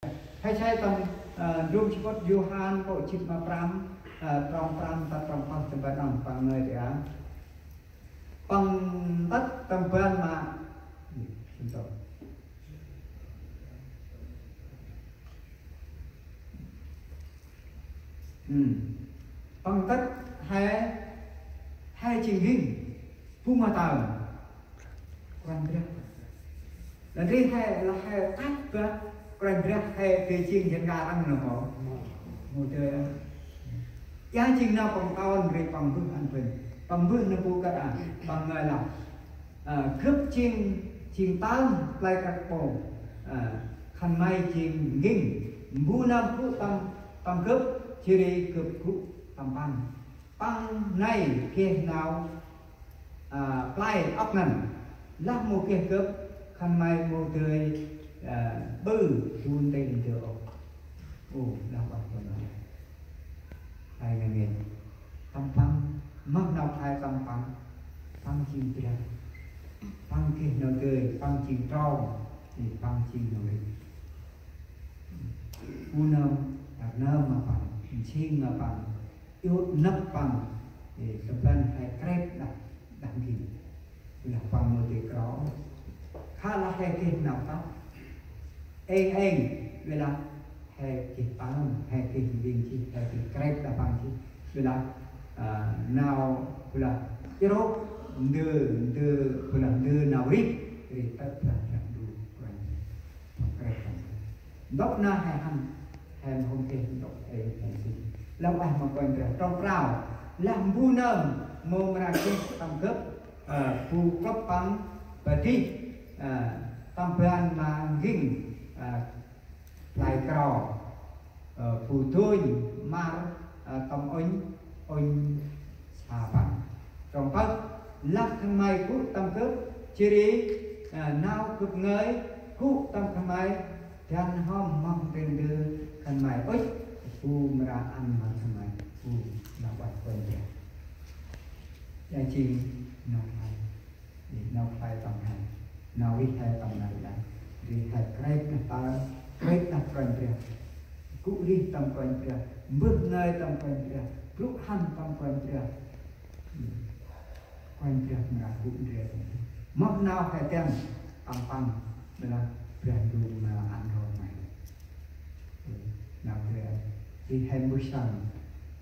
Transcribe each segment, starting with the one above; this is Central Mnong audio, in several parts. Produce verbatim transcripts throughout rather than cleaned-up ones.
He say tâm, ơ, ndrom samƀŭt Yôhan kô̆ jât ma prăm, ơ, trong prăm tât trong pơh tâm ban nơh păng ngơi dja. Păng tât tâm ban ma. Ơ, xin lỗi. Ơ. Păng tât he, he jêng n'ging bu ma tơm Kôranh Brah. Lah ndri he, lah he tât bah Kôranh Brah he dơi jêng jêng ka răng nơh mâu. Mâu dơi. Ia jêng nau păng ton ndri păng mbơh ăn bân. Păng mbơh nơh bu kơt a, păng ngơi lah. Ơ, gâp jêng, jêng tơm play krăk ƀon. Ơ, khân may jêng n'ging. Mbu nơm gŭ tâm, tâm gâp, jêh ri gâp gŭ tâm păng. Păng nây geh nau, ơ, play âk ngăn. Lah mâu geh gâp, khân may mâu dơi, ơ, ƀư du ntil ndơ ôh. Ơ, lah ƀă bân nây. Hay ngăn ngên. Tâm păng, moh nau khlay tâm păng, păng jêng Brah. Păng geh nau dơi, păng jêng trong, ê, păng jêng nau rêh. Bu nơm, dak nơm ma păng, nsing ma păng, iôt nâp păng, ê, tâm ban he krêp đah, đah n'ging. Lah păng mâu dơi krŏ. Kha lah he geh nau tât. Êng êng, ƀiălah he geh păng, he geh n'ging jêh, he geh krêp đah păng jêh. Ƀiălah, ơ, nau, ƀiălah, jrôk, ndơ, ndơ, ƀiălah ndơ nau rêh, rêh tât Brah Ndu, Kôranh Brah. Păng krêp păng. Ntŭk nơh he hăn, he mâu hôm geh ntŭk êng êng jêh. Lah ueh ma Kôranh Brah, trong prao, lah mbu nơm mâu mra geh tâm gâp, ơ, bu klŭp păng padih, ơ, tâm ban ma n'ging, ơ, play krŏ, ơ, bu dônh măr, ơ, tâm ŭnh, ŭnh sa păng. Trong pơh, lah khân may gŭ tâm gâp, jêh ri, ơ, nau gâp ngơi, gŭ tâm khân may, dăn hŏm moh ntil ndơ khân may ŭch, bu mra ăn ma khân may, bu lah ueh Kôranh Brah. Ia jêng nau khlay. Ê, nau khlay tâm he, nau rêh he tâm nau rêh đah. Rêh he krêp đah ta, krêp đah Kôranh Brah. Gŭ rêh tâm Kôranh Brah, mbơh ngơi tâm Kôranh Brah, brŭ hăn tâm Kôranh Brah. Ê, Kôranh Brah mra gŭ ndrel. Moh nau he dăn tâm păng, ƀiălah Brah Ndu mra ăn rŏng may. Ê, nau khlay, ê, he mbơh săng,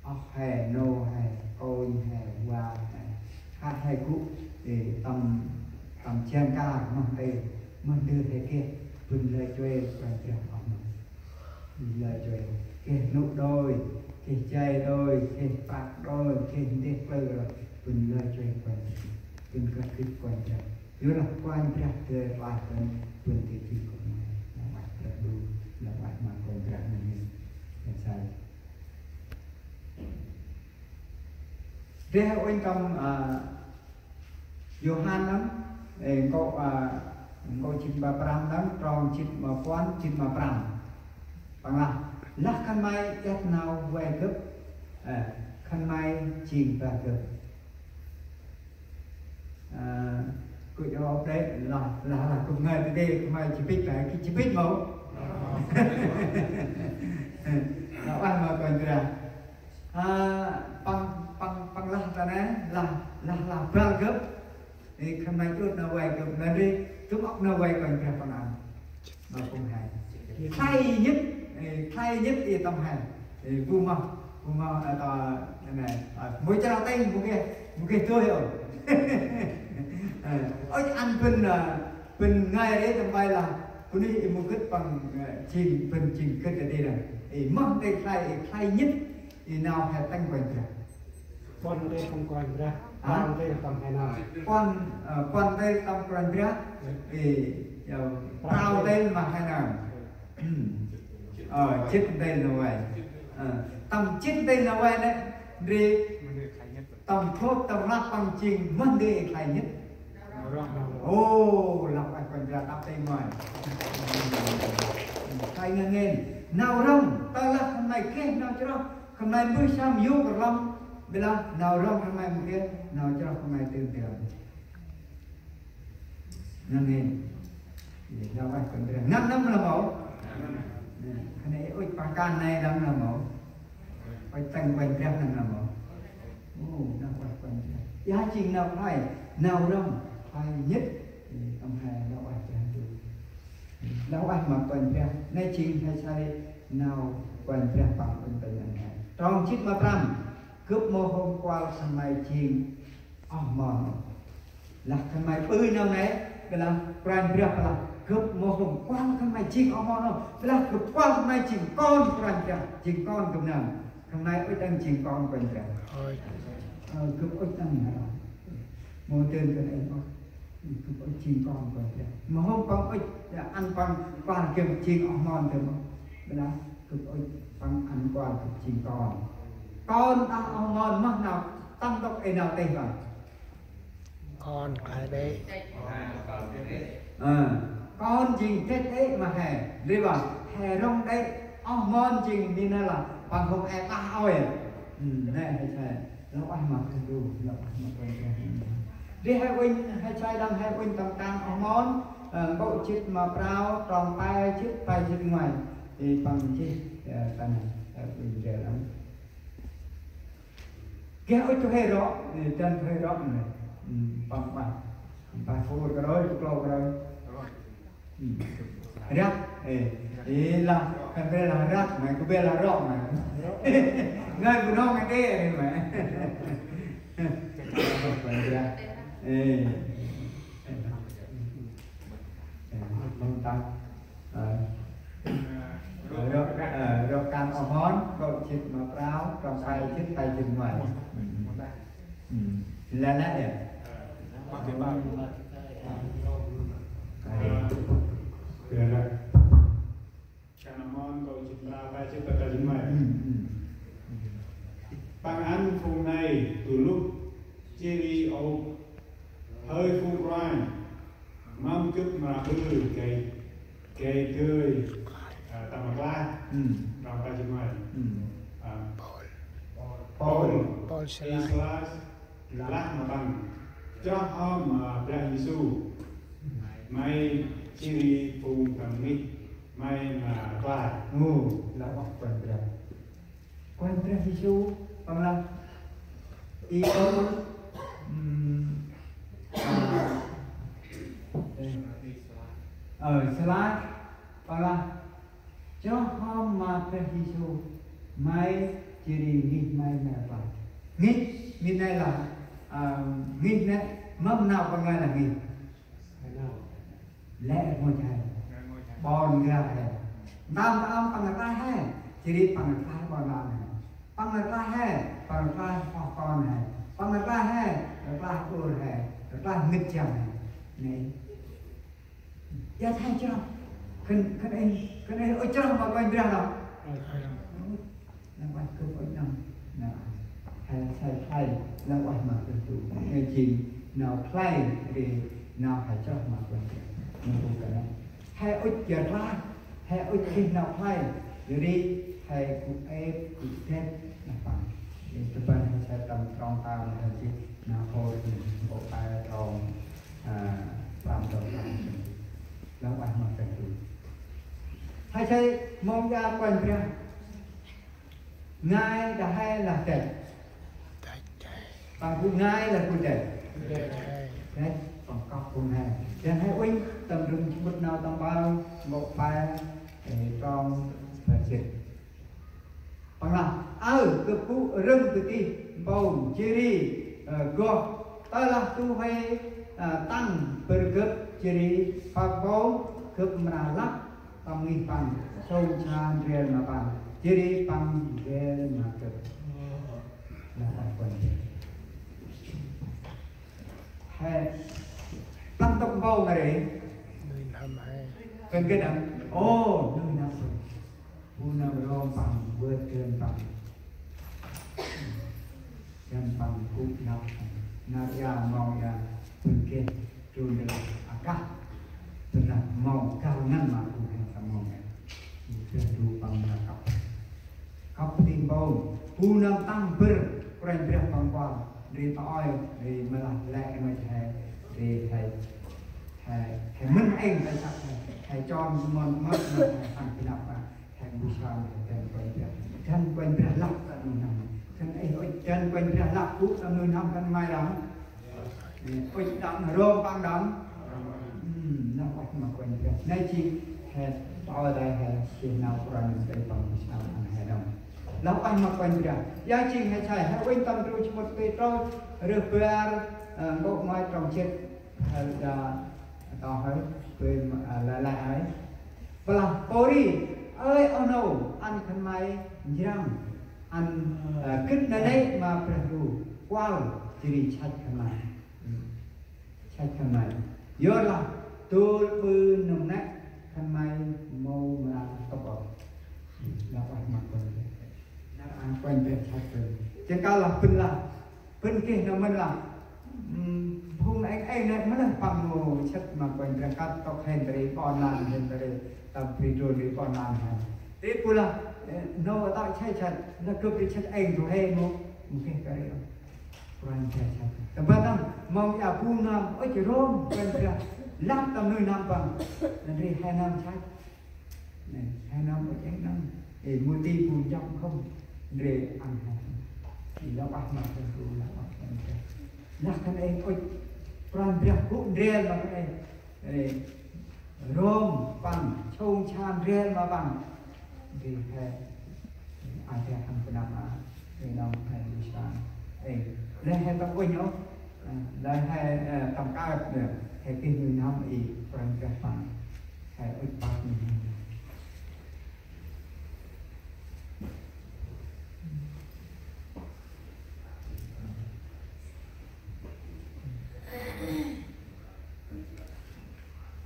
oh he, nô he, kônh he, wa he. Kha he gŭ, ê, tâm, tâm jêng kar, moh ntil, moh ntil he geh, bân lơi chuê Kôranh Brah oh nô. Bân lơi chuê, geh nôk đôi, geh jay đôi, geh prăk đôi, geh ndeh klơ đôi, bân lơi chuê Kôranh Brah, bân kơt gĭt Kôranh Brah. Yorlah Kôranh Brah dơi rklaih bân, bân dơi jêh kŏ nai. Lah ueh Brah Ndu, lah ueh ma Kôranh Brah ngăn ngên. Ngăn sai. Deh uănh tâm, ơ, Yôhan nơh, ê, nkô̆, ơ, nkô̆ jât ma prăm nơh, trong jât ma puăn, jât ma prăm. Păng lah, lah khân may iăt nau vay gâp, ơ, khân may jêng ba gâp. Ơ, gŭ jŏ ôp đê̆, lah, lah, lah, gŭ ngơi tê tê, khân may jêh bĭch, lah, jêh bĭch mâu. Lah ueh ma Kôranh Brah. Ơ, păng, păng, păng lah ta nê, lah, lah, lah, ba gâp. Ê, khân may iăt nau vay gâp, nê ri, tŭm âk nau vay Kôranh Brah păng ăn. Nau phung he. Khlay nhất, ê, khlay nhất ê tâm he. Ê, bu moh, bu moh, ơ, ta, nê, ơ, mâu chroh têng, mâu geh, mâu geh dôih ôh. Ơ, ôch ăn bân, ơ, bân ngơi ri tâm bay lah, bunuyh ê mâu gĭt păng, ơ, jêng, bân jêng gĭt ri nê. Ê, moh nê khlay, ê, khlay nhất, ê, nau he tĭng Kôranh Brah. Puăn ntil tâm Kôranh Brah, ơ? Prao ntil tâm he nơm. Puăn, ơ, puăn ntil tâm Kôranh Brah, ê, yau, prao ntil ma he nơm. Ơ, jât ntil nau vay. Ơ, tâm jât ntil nau vay nê, ri, tâm gâp, tâm lah păng jêng, moh ntil khlay nhất. Ô, lah ueh Kôranh Brah đăp têng mơi. Khlay ngăn ngên. Nau rŏng, tơ lah khân may geh nau chroh, khân may mbơh sơm yôk rlăm, ƀiălah nau rŏng khân may mâu geh, nau chroh khân may tơm tơm. Ngăn ngên. Lah ueh Kôranh Brah. Ngăn nâm lah mâu. Ê, Kan nây đăng nau mâu. Ôi tăng Kôranh Brah đăng nau mâu. Ô, nau ueh Kôranh Brah. Ia jêng nau khlay, nau rŏng khlay nhất. Ê, tâm he nau ueh Brah Ndu. Nau ueh ma Kôranh Brah. Nây jêng he say nau Kôranh Brah păng ŭnh tanh nau he. Trong jê̆t ma prăm. Gâp mâu hôm kuăl khân may jêng oh mon. Lah khân may ƀư nau nây, ƀiălah Kôranh Brah ƀiălah gâp mâu hôm kuăl khân may jêng oh mon ôh. Ƀiălah gâp kuăl khân may jêng kon Kôranh Brah, jêng kon gâp nơm. Khân may ŭch đăng jêng kon Kôranh Brah. Ôi. Ơ, gâp ŭch đăng nơm. Mâu dơn khân may ôh. Gâp ŭch jêng kon Kôranh Brah. Mâu hôm păng ŭch, ăn păng kuăl gâp jêng oh mon gâp ôh. Ƀiălah gâp ŭch păng ăn kuăl gâp jêng kon. Kon đah oh mon moh nau tăng tŭk ê nau tih băng. Kon khlay đê̆. Ơ, kon jêng têt đê̆ ma he. Ri băng, he rŏng đê̆, oh mon jêng ni nơh lah, păng hôm e pah ôi. Ơ, nê he say, lah ueh ma Brah Ndu, lah ueh ma Brah Ndu. Ri he uănh, he say đăng he uănh tâm kan oh mon, ơ, nkô̆ jê̆t ma prao, trong pe jê̆t, pe jê̆t ngoai. Ê păng jêh, ơ, tâm, ơ, uănh rê lăng. Geh ŭch tu he rŏ, ê, dăn tu he rŏ nê. Ư, păng ƀah. Ƀah phur kơ rơi, tu klô kơ rơi. Ư. Răk, ê, ê, lah, khân may lah răk, may kơ bê lah rŏ, may. Ngăn bu nong ngay tê, ê, may. Ê. Ê, mong tăng. Ơ. Ơ, rŏ, ơ, rŏ kan oh mon, nkô̆ jê̆t ma prao, trong pe jê̆t, pe jê̆t ngoai. Ư. Lĕ lĕ ya. Ơ. Kan oh mon, nkô̆ jê̆t prao, pe jê̆t, pe jê̆t ngoai. Ư, ư. Păng ăn phung nây du luh, jêh ri ôp hơi phung kôranh. Mâm gâp mra ƀư gay, gay dơi, ơ, tâm rklaih. Ư. Trong pe jê̆t ngoai. Ư. Ơ. Pôl. Pôl. Pôl Silas. Silas. Lah ma păng. Chroh hŏm ma Brah Yêsu. May jêh ri phung tâm ngih may mra rklaih. Ơ, lah ueh Kôranh Brah. Kôranh Brah Yêsu, păng lah, i ôl, ưm, a, ê, ơ, Silas, păng lah, chroh hŏm ma Brah Yêsu, may jêh ri ngih may mra rklaih. Ngih, ngih nây lah, a, ngih nây, mâm nau păng lah ngih. Lĕ rngôch he. Ƀon n'găr he. Ntơm tơm păng rklaih he. Jêh ri păng rklaih ƀon lan he. Păng rklaih he. Păng rklaih oh kon he. Păng rklaih he. Rklaih ur he. Rklaih mĭt jăn he. Nê. Ia he chroh. Khân, khân ê, khân ê ŭch chroh ma Kôranh Brah đŏng. Lah ueh gâp ŭch nâm, nâm, he say khlay, lah ueh ma Brah Ndu. He jêng nau khlay, ri nau he chroh ma Brah Ndu. Nâm bu kơ nâm. He ŭch jar lah, he ŭch geh nau khlay, ri he gŭ êp, gŭ dăch, nâm păng. Ri tơbăn he say tâm trong tao, he jêh nau hô, ri hô khlay trong, a, prăm trong tao. Lah ueh ma Brah Ndu. He say mong ia Kôranh Brah. Ngai đah he lah dăch. Păng gŭ ngai lah gŭ dăch. Dăch, păng kŏk gŭ ngai. Dăn he uănh tâm ndrôm samƀŭt Nau Tâm Mpơl, nkô̆ pe, ê, trong pe jê̆t. Păng lah, ơ, gâp gŭ râng kơtih mpông jêh ri, ơ, goh, tơlah du huê, ơ, tăng bâr gâp jêh ri pơk mpông, gâp mra lăp tâm ngih păng, sông sa ndrel ma păng, jêh ri păng ndrel ma gâp. Lah păng kuăl. He, păng tŭk mpông a ri. Nuih n'hâm he. Kơnh kơnh a. Ô, nuih n'hâm. Bu nâm rom păng, vơt gơnh păng. Gơnh păng gŭ năp. Năp ia mong ia, bơh geh, trun dơh a kah. Tơdah mong kah ngăn ma gŭ he ta mong ia. Geh du păng năp kăp. Kăp ti mpông. Bu nâm tăng bâr, Kôranh Brah păng kuăl. Ri ta ơi, ri mlah lĕ ma he, ri he, he, he mĭn êng, he săk, he, he chon mon mât, he săn bi năp, he bu săn, he Kôranh Brah. Dăn Kôranh Brah lăp ta nuih n'hâm. Khân ay ŭch dăn Kôranh Brah lăp gŭ ta nuih n'hâm khân may đŏng. Ŭch đŏng, rom păng đŏng. Ưm, lah ueh ma Kôranh Brah. Nây jêng he, tâo tay he, si nau Kôranh Brah păng si nau ăn he đŏng. Lah ueh ma Kôranh Brah. Ya jêng he say, he uănh tâm ndrôch mŭt Pêtrôs, rơh bar, ơ, nkô̆ ngoai trong jêt. He, ya, tâo hơi, bơi, ơ, lĕ lĕ hơi. Blah pô ri, ơi oh nô, ăn khân may njrăng, ăn, ơ, gĭt nanê̆ ma Brah Ndu, kuăl, jêh ri săch khân may. Săch khân may. Yorlah, dôl ƀư nâm nĕ, khân may mâu mra tŭp ôh. Lah ueh ma Kôranh Brah. Nar aơ Kôranh Brah săch bân. Jêng kơl lah bân lah. Bân geh nau mân lah. Ưm, phung êng êng nĕ mân lah păng mâu săch ma Kôranh Brah kơt tŏk hên ta ri ƀon lan hên ta ri, tâm bri drôn ri ƀon lan hên. Ti bu lah, ơ, nô ta say săch, lah gâp ri săch êng du huê mâu, mâu geh ta ri. Kôranh Brah săch. Tâm ban tâm, mâu ya bu nơm, ơ, jêh rom, Kôranh Brah. Lăp tâm nuih n'hâm păng. Năn ri he nơm săch. Nê, he nơm ŭch êng nơm. Ê, mâu ti bu njŏk khŏm. Ndrê ăn he. Ê, lah ueh ma Kôranh Brah, lah ueh Kôranh Brah. Lah khân êng ŭch. Kôranh Brah gŭ ndrel ma khân êng. Ê, rom păng, sông sa ndrel ma păng. Ndrê he. Ai he hăn bơnăp a. Ê, nơm he lu sa. Ê, lĕ he tâm uănh ôh. Ơ, lĕ he, ơ, tâm kơt nê. He geh nuih n'hâm i Kôranh Brah păng. He ŭch păng.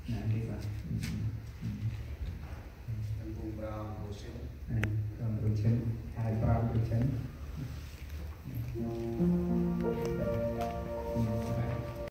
Nê, đi ba. Tâm bung prao, bung sĭn. Ơ, tâm bung sĭn. Hai prao, bung sĭn.